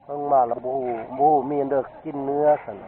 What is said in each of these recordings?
Hoob mas los npu hu, npu hu me ntawd kij nwb xwb na.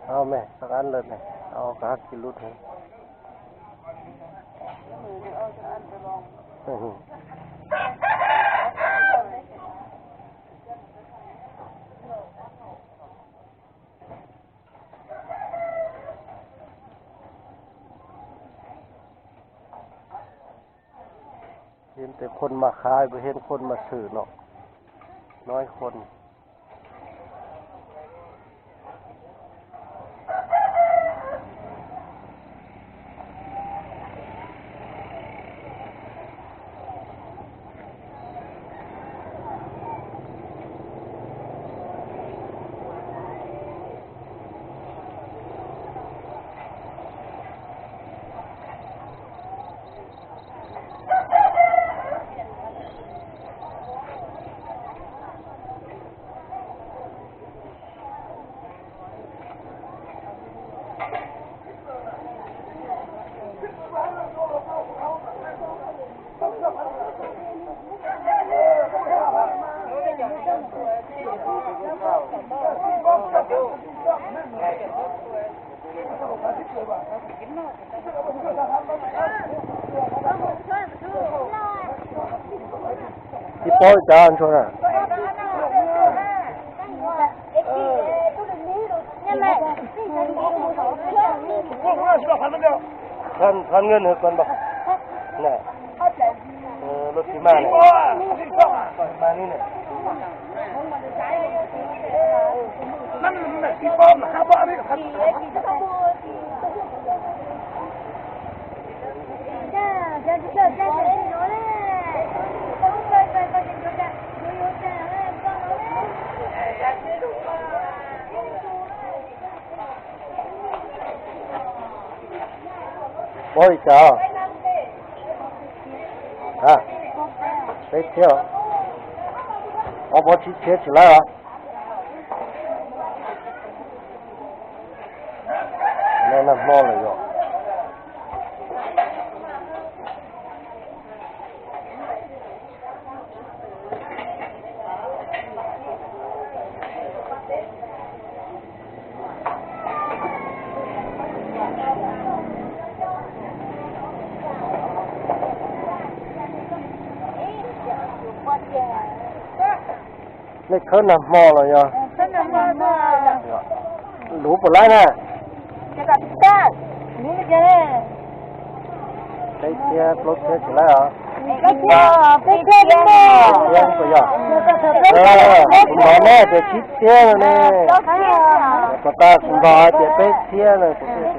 Au me, sab qab lawm ne, au kab kis lub thiab. Ib tes khon mas qha, ib tes khon mas swm no, no ib khon. Tsis paub li cas ntshua na. Thab ngwj hwv kon npa na. Ua li cas? Peb txhiab, ob pob tsib txhiab tsis laib os. Nag hmo lawm yom. Nej khawb nag hmo los yog? Luv puas laib na? Peb txhiab plaub txhiab tsis laib os. Peb txhiab puas yog? Kuv hnov nej tias tsib txhiab no ne. Puas tas kuv hnov hais tias peb txhiab no kuv twb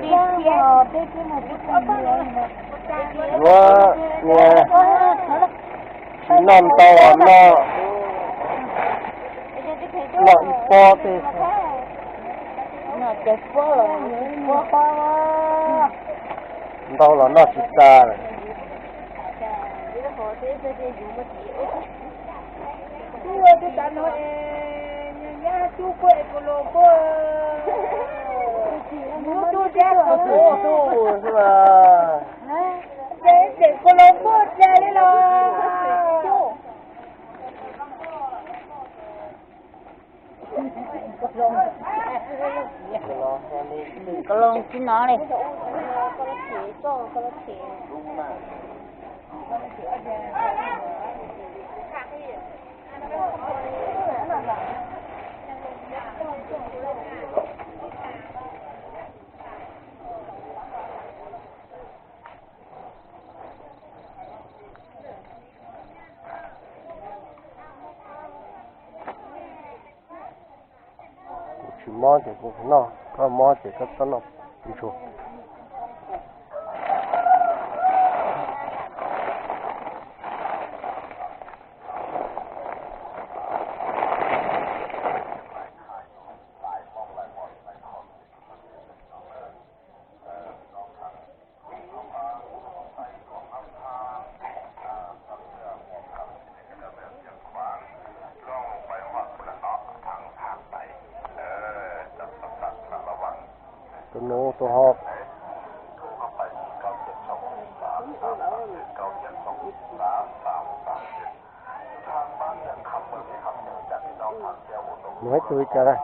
yuav niag tsis noj ntau no, noj ib pob tej. Ntau los noj tsis tas lawm. Koj loo tsis no li. Kuv tsis mob ces kuv noj, koj mob ces koj txhob noj ntsuag. Tus nus tus ho. Mus ib tug li cas na?